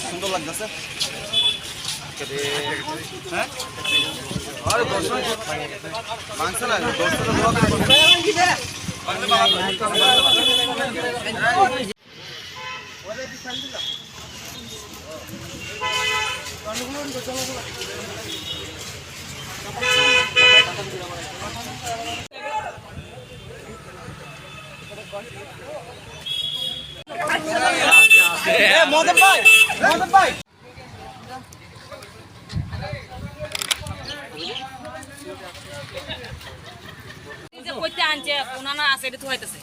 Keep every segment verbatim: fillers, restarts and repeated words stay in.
সুন্দর লাগতেছে। হ্যাঁ? আরে দর্শন মাংস না, দর্শন। এ, মদন ভাই, মদন ভাই। নিজে কইতে আনছে, ওনারা আছে, এটা তো হইতেছে।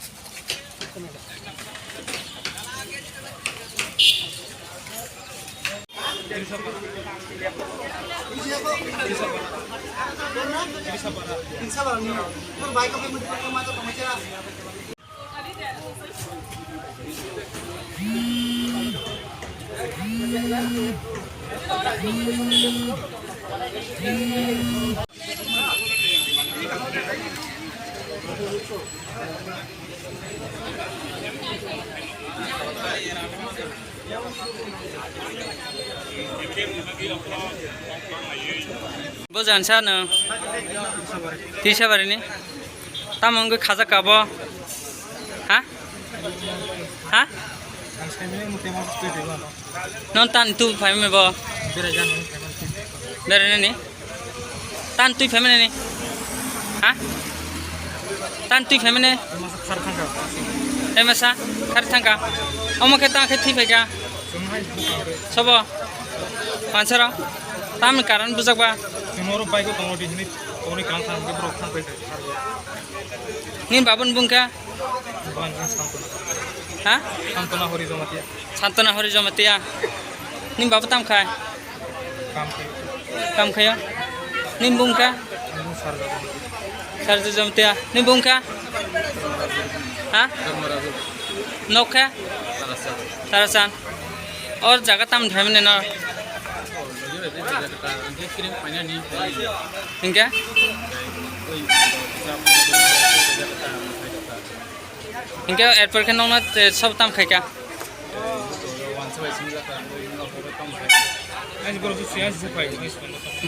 Bo jang sa no. Tisa bari ni. Tamo wngwi khajak ka bo? Ha? Ha? Non tan tu phaimani bo? Berainani? Tan twi phaimani ni? Ha? Tan twi phaimani? Emasa? Khar thangka? Omo khe ta khe thwi phaika? Sobo? Mansara? Tamni karon bujakba? Chwng oro bike o tongo di hinwi tongni kwlwng thang hwnkhe borok thang pai kha. Nini babuni bung kha? Bung kha Santona. Ha? Santona Hori Jamatia. Santona Hori Jamatia. Nini baba tam khai? Kam khai. Kam khayo? Nini bung kha? Bung Sarja Jamatia. Sarja Jamatia. Nini bung kha? Ha? Dharmaraja. Nok kha? Tarasan. Tarasan. Or jaga tam phaimani no? Hinkhe? Hinkhe erpor khe nokno, eh, sob tam khaika?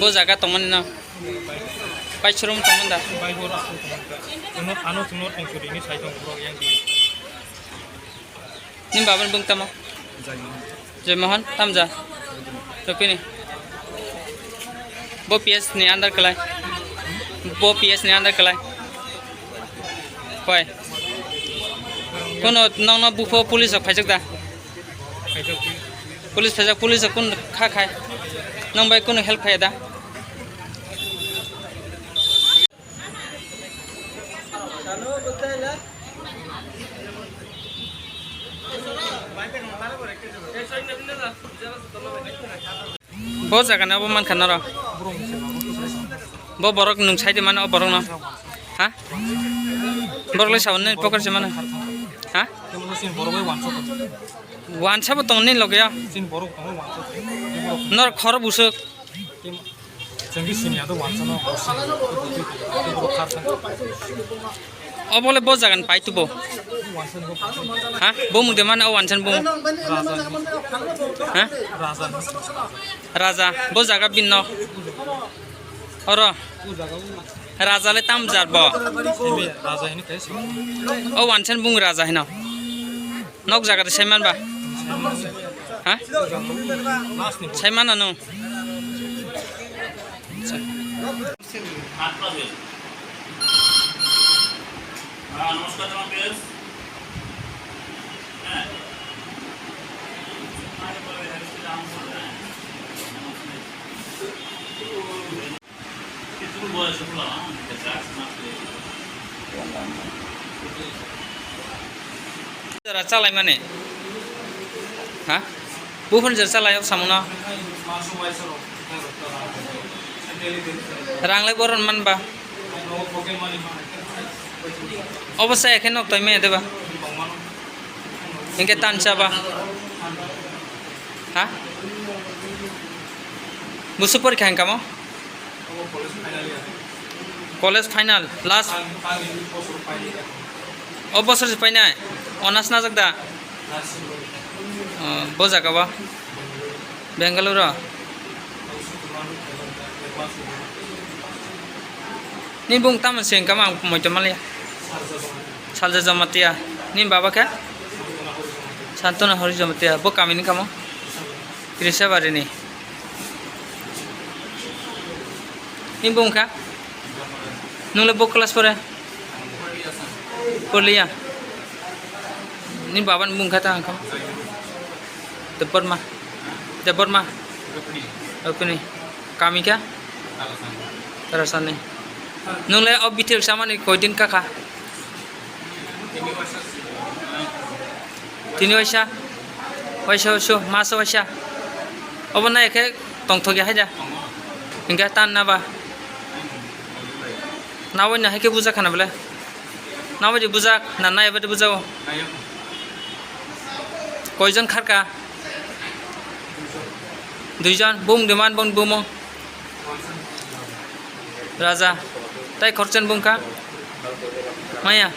Bo jaga tongmani no? Paisromo tongmani da? Nini babani bung tamo? Joymohon, tamja? Topini. Bo P S ni under kalai. Bo P S ni under kalai. Koi. Kono nokno bupho police rok phaijak da? Police phaijak, police rok kun kha khai? Nong bai kono help khaiya da? Bo jaga ni obo mankha noro. Bo borok nwng sai di mano, o borok no. Ha? Borok le sabon ni poker se mano. Ha? Wansa bo tong ni loge ya. Nor khoro busuk. Chwng khe sini ya to wansa no, bo sini, bo khar thang. Obo le bo jaga ni pai tubo. Wansa ni bo khar thang. Ha? Bo mung de mane o wansa ni bo. Raja ni. Ha? Raja ni. Raja. Bo jaga bin no. Oro. Bo jaga o. Raja le tam jar bo. Ebe raja hini kaisa. O wansa ni bung raja hino. Nok jaga de saiman ba? Ha? Saiman ano? Jora chalai mani. Ha? Buphang jora chalai o samung no. Rang lai boron man ba. Obo sa ekhe nok toi me de ba. Hinkhe tan cha ba. Ha? Busu porikha hinkha mo? College final, last. O bosor se painai? Honours najak da? O, bo jaga ba? Bengaluru. Ni bung tamo se wngkha, ang moito maliya. Salja Jamatia. Ni baba khe? Santona Hori Jamatia. Bo kami ni kamo? Krisabari ni. Ni bung kha? Nung le bo class pore? Porliya. Ni baba ni bung kha ta ang kha? Debbarma. Debbarma. Rupini. Kami kha? Tarasani. Nung le o bithil samani koi din kha kha? Tini waisa? Waisa waisa, masa waisa. Obo nai khe tongthok ya haida. Hingkhe tan na ba? Nawai na hai khe bujak khana bole. Nawai di bujak, na nai ba di bujak o. Koijon kharka? Duijon, bung diman bung bumo. Raja, tai khoroksa ni bung kha? Maya,